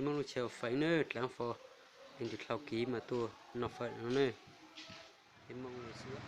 Hmoob lub tsheb feem na, dlaav fo, es nws dlhau kiv mas tuaj noj fawm no na. Hmoob lub tsheb